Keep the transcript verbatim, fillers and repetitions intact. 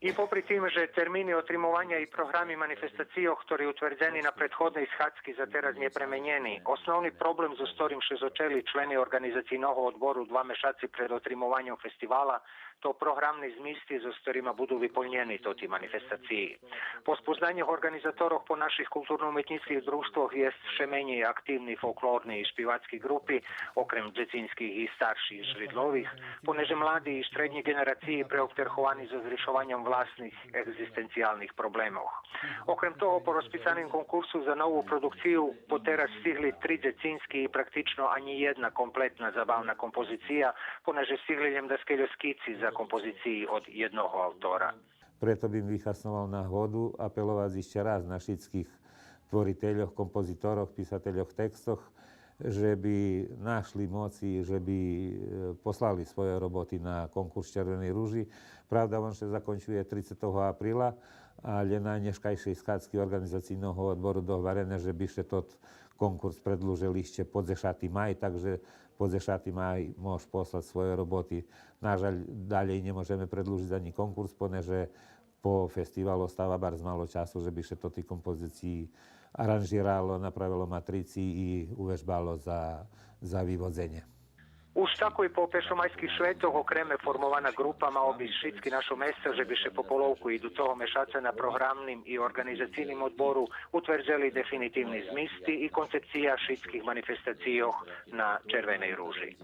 И попри тим же термини отримованя и програми манифестацийох, хтори утвердзени на предходней схадзки, за тераз нє пременєни, основни проблем зоз хторим ше зочели члени Орґанизацийного одбору два мешаци пред отримованьом фестивала, то програмни змисти зоз хторима буду виполнєни тоти манифестациї. По спознаньох орґанизаторох по наших културно-уметнїцких дружтвох єст вше менєй активни фолклорни и шпивацки ґрупи, окрем дзецинских и старших жридлових, понеже млади и штреднї ґенерациї преоптерховани зоз ришованьом власних екзистенциялних проблемох. Окрем того, по розписаним конкурсу за нову продукцию потераз стигли три дзецински и практично анї єдна комплетна забавна композиция, понеже стигли лєм даскельо скици за композициї од єдного автора. Прето бим вихасновал нагоду апеловац ище раз на шицких творительох, композиторох, писательох текстох, же би нашли моци, же би, е, послали свойо роботи на конкурс Червеней ружи. Правда, вон ше закончує трицетого априла, алє на нєшкайшей схадзки Орґанизацийного одбору догварене же би ше тот конкурс предлужел ище по дзешати май, так же по дзешати май мож послац свойо роботи. Нажаль, далєй нє можеме предлужиц анї конкурс, понеже по фестивалу остава барз мало часу же би ше тоти композициї аранжирало, направело матрици и увежбало за, за виводзенє. Уж такой по Першомайских шветох окреме формована ґрупа ма обисц шицки нашо места же би ше по половку идуцого мешаца на програмним и орґанизацийним одбору утвердзели дефинитивни змисти и концепция шицких манифестацийох на Червеней ружи.